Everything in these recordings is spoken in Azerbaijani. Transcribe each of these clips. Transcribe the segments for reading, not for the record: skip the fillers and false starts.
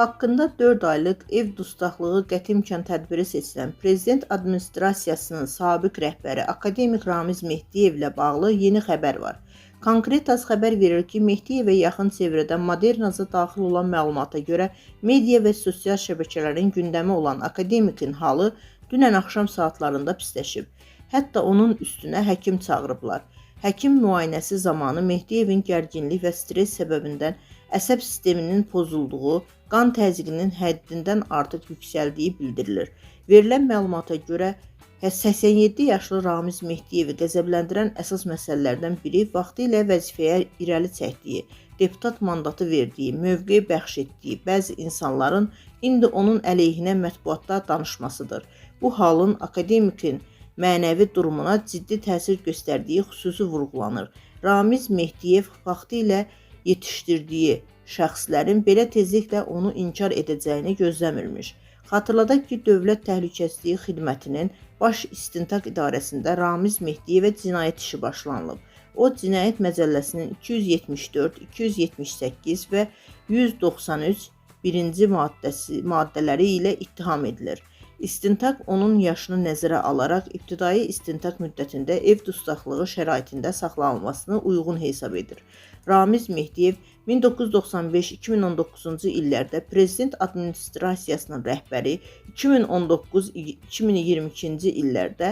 Haqqında 4 aylıq ev dustaqlığı qəti imkan tədbiri seçilən Prezident Administrasiyasının sabiq rəhbəri akademik Ramiz Mehdiyevlə bağlı yeni xəbər var. Konkretas xəbər verir ki, Mehdiyevə yaxın çevrədən Modernaza daxil olan məlumata görə media və sosial şəbəkələrin gündəmi olan akademikin halı dünən axşam saatlarında pisləşib. Hətta onun üstünə həkim çağırıblar. Həkim müayinəsi zamanı Mehdiyevin gərginlik və stress səbəbindən əsəb sisteminin pozulduğu, qan təzyiqinin həddindən artıq yüksəldiyi bildirilir. Verilən məlumata görə 87 yaşlı Ramiz Mehdiyevi qəzəbləndirən əsas məsələlərdən biri vaxtilə vəzifəyə irəli çəkdiyi, deputat mandatı verdiyi, mövqe bəxş etdiyi bəzi insanların indi onun əleyhinə mətbuatda danışmasıdır. Bu halın akademikin mənəvi durumuna ciddi təsir göstərdiyi xüsusi vurğulanır. Ramiz Mehdiyev vaxtilə yetişdirdiyi şəxslərin belə tezliklə onu inkar edəcəyini gözləmirmiş. Xatırladaq ki, Dövlət Təhlükəsizliyi Xidmətinin Baş İstintaq İdarəsində Ramiz Mehdiyevə cinayət işi başlanılıb. O, Cinayət Məcəlləsinin 274, 278 və 193 birinci maddələri ilə ittiham edilir. İstintaq onun yaşını nəzərə alaraq ibtidai istintaq müddətində ev dustaqlığı şəraitində saxlanılmasını uyğun hesab edir. Ramiz Mehdiyev 1995-2019-cu illərdə Prezident Administrasiyasının rəhbəri, 2019-2022-ci illərdə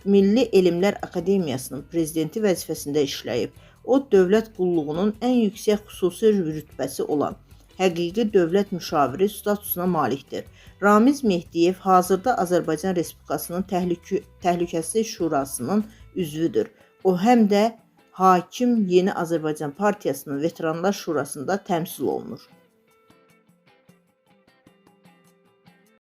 Milli Elmlər Akademiyasının prezidenti vəzifəsində işləyib. O, dövlət qulluğunun ən yüksək xüsusi rütbəsi olan həqiqi dövlət müşaviri statusuna malikdir. Ramiz Mehdiyev hazırda Azərbaycan Respublikasının Təhlükəsizlik Şurasının üzvüdür. O, həm də hakim Yeni Azərbaycan Partiyasının Veteranlar Şurasında təmsil olunur.